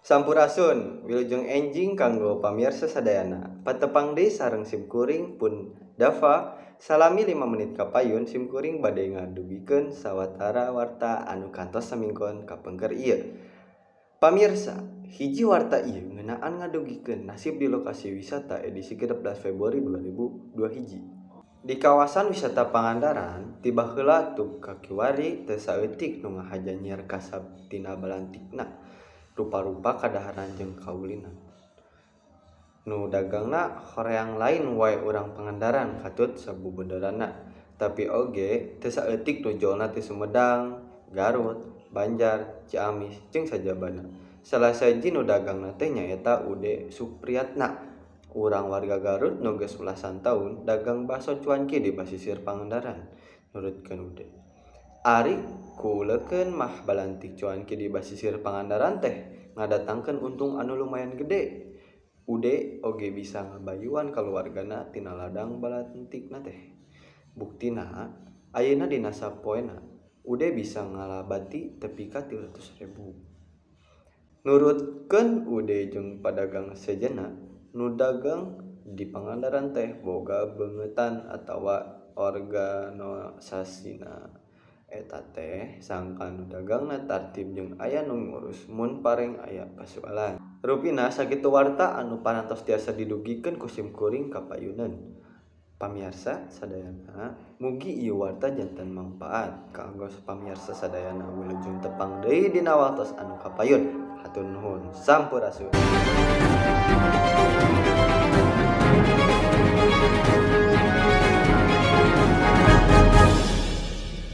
Sampurasun, wilujeng enjing kanggo pamirsa sadayana. Patepang deui sareng simkuring pun Dava, salami 5 menit kapayun simkuring bade ngadugikeun sawatara warta anu kantos saminggon kapengker ieu. Pamirsa, hiji warta ieu ngeunaan ngadugikeun nasib di lokasi wisata edisi 16 Februari 2021. Di kawasan wisata Pangandaran, ti baheula tub kakiwari teu saeutik nu ngahaja nyiar kasab tina balantikna. Rupa-rupa kadaharan jeung kaulinan. Nu dagangna hoream lain wae urang Pangandaran katut sabubenderanna, tapi oge teu saeutik nu jolna ti Sumedang, Garut, Banjar, Ciamis jeung sajabana. Salah sahiji nu dagangna teh nyaeta Ude Supriyatna, urang warga Garut nu geus belasan taun dagang baso cuanki di basisir Pangandaran, nurutkeun Ude. Ari kuulekeun mah balantik cuanki di basisir Pangandaran teh ngadatangkeun untung anu lumayan gede. Ude oge bisa ngabayuan kaluargana tina ladang balantikna teh. Buktina, ayeuna dina sapoena Ude bisa ngalabati tepi ka 300.000. Nurutkeun Ude jeung padagang sejenna, nu dagang di Pangandaran teh boga beungetan atawa organosasina. Eta teh sangkan nu dagangna tartib jeung aya nu ngurus mun pareng aya pasualan. Rupina sakitu warta anu parantos tiasa didugikeun ku simkuring ka payuneun. Pamiarsa sadayana, mugi ieu warta janten mangpaat kanggo pamiarsa sadayana. Wilujeng tepang deui dina waktos anu kapayun. Hatur nuhun. Sampurasun.